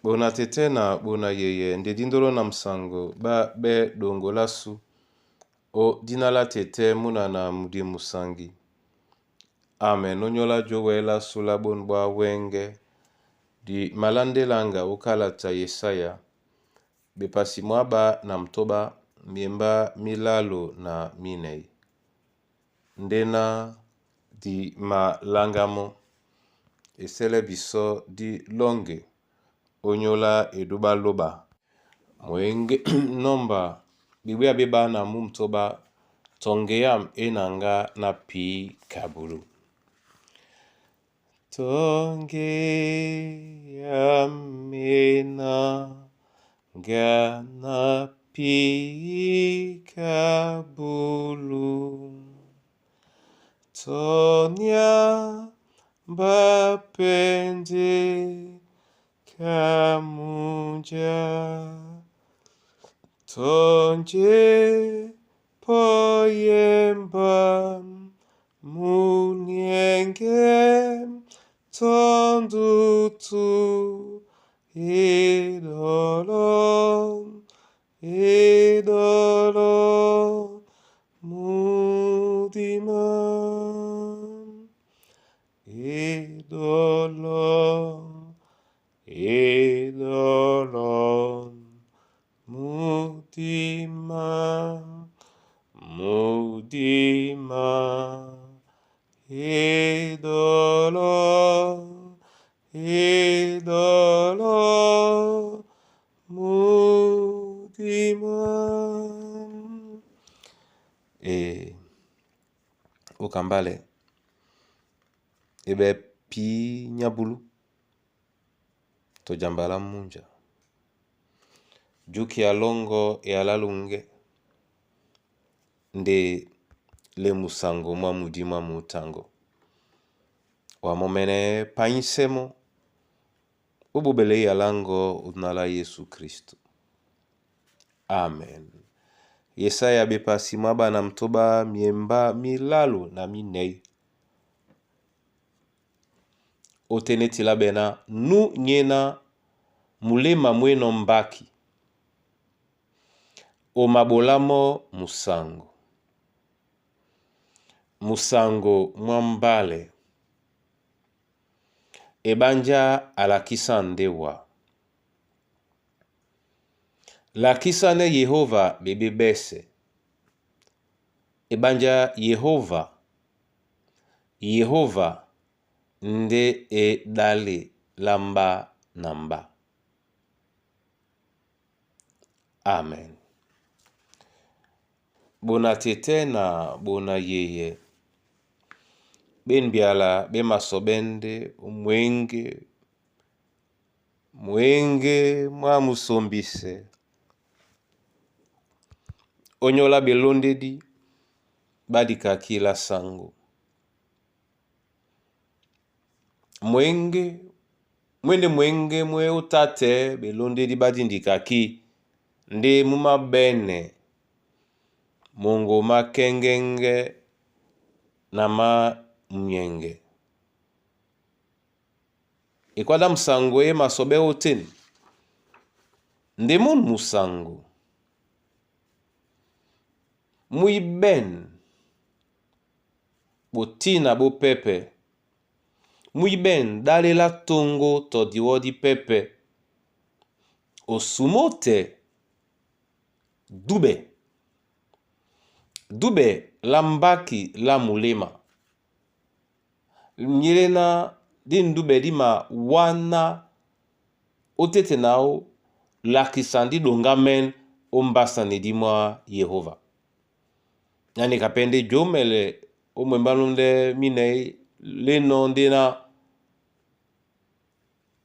Bona tete na bona yeye nde dindolo na musango ba be dongo lasu o dina la tete munana mudi musangi. Amen onyola jowe lasu la bonu bwa wenge di malandelanga okalata Yesaya bepasi mwaba na mtoba miemba milalu na minei. Ndena di malangamo esele biso di longe onyola eduba loba. Mwenge nomba bibwea beba na mu mtoba tonge yam enanga na pi kabulu. Tonge yam enanga na pi kabulu. Tonya bapende kamunja. Tonje poyemba munyenge tondutu idolo idolo mudima idolo idolo mudima mudima idolo idolo mudima. E okambale ebe pi nyabulu tojambala munja juki ya longo ya lalunge nde le musango mwa mudi mwa mutango wa momene panyisemo ububele ya lango udnala Yesu Kristo. Amen. Yesaya bepasi mwaba na mtoba miemba milalu na minei. Otenetila bena nu nyena mulema mweno mbaki omabolamo musango. Musango mwambale ebanja alakisa ndewa. Lakisa ne Yehova bebe bese. Ebanja Yehova Yehova nde edale lamba na mba. Amen. Bona tete na bona yeye benbiala be masobende omwenge mwenge mwa musombise onyola belondedi badikaki la sango. Mwenge mwende mwenge mwe utate belondedi badindikaki nde mumabene mongo makengenge na ma munyenge. Ekwada musango ye masobe oteni nde munu musango muibene botina bopepe muibene dalela tongo todiwo di pepe osumo te dube dube la mbaki la mulema nyelena di ndube di ma wana otete na o lakisa ndi donga men ombasani di mwa Yehova. Yani kapende jomele omwembalunde mine leno ndena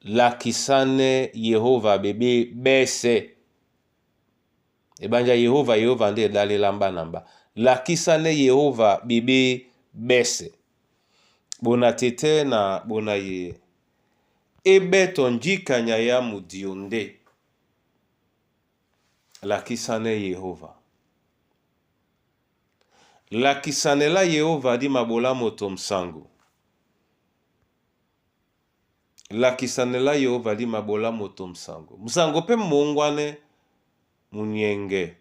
lakisane Yehova bebe bese. Ebanja Yehova Yehova nde edalela mba na mba. Lakisane Yehova bebe bese. Bona tete na bona ye. Ebeto njikanya ya mudionde. Lakisane Yehova. Lakisane la Yehova di mabola moto msango. Lakisane la Yehova di mabola moto musango. Musango pe mongwane munyenge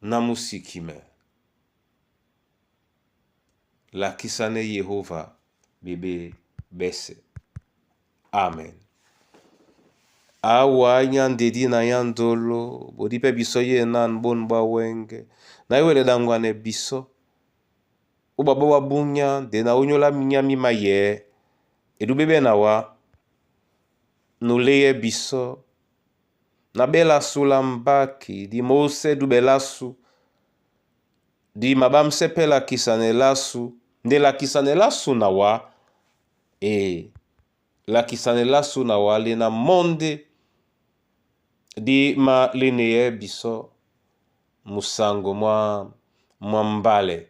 na musikime. Lakisane Yehova bebe bese. Amen. Awa nyandedi na yandolo bodi pe biso ye nan bon ba wenge na yewele dangwane biso ubaba wa bunya de na onyola minya mi maye edubebe na wa nuleye biso na bela sula mbaki di mose dubelasu di mabamse pe lakisane lasu nde lakisane lasu na wa e lakisane lasu na wa le na monde di ma leneye biso musango mwa mwa mbale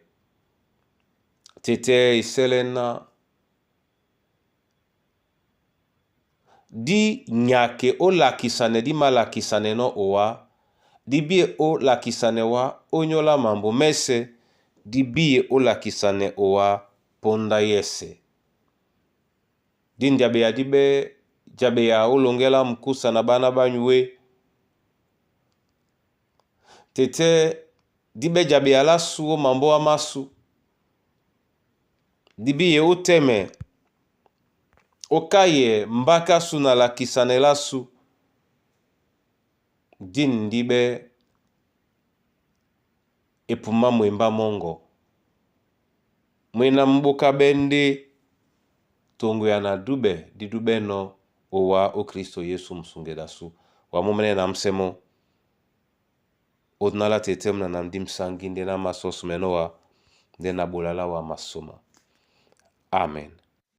tete iselena di nyake olakisane di malakisane no owa di bie olakisane wa onyola mambo mese di bie olakisane owa ponda yese di ndiabe di be jabe ya olongela mkusa na bana banyue tete di be jabe ya lasu o mambo amasu di biye oteme okaye mbaka su na lakisane lasu di ndibe epuma mwemba mongo mwena mboka bende tongo ya na dube di dube no owa o Kristo Yesu musungedasu wa mumene na msemo odinala tete mna na ndi msangi nde na masoso meno wa nde na bolala wa masoma. Amen.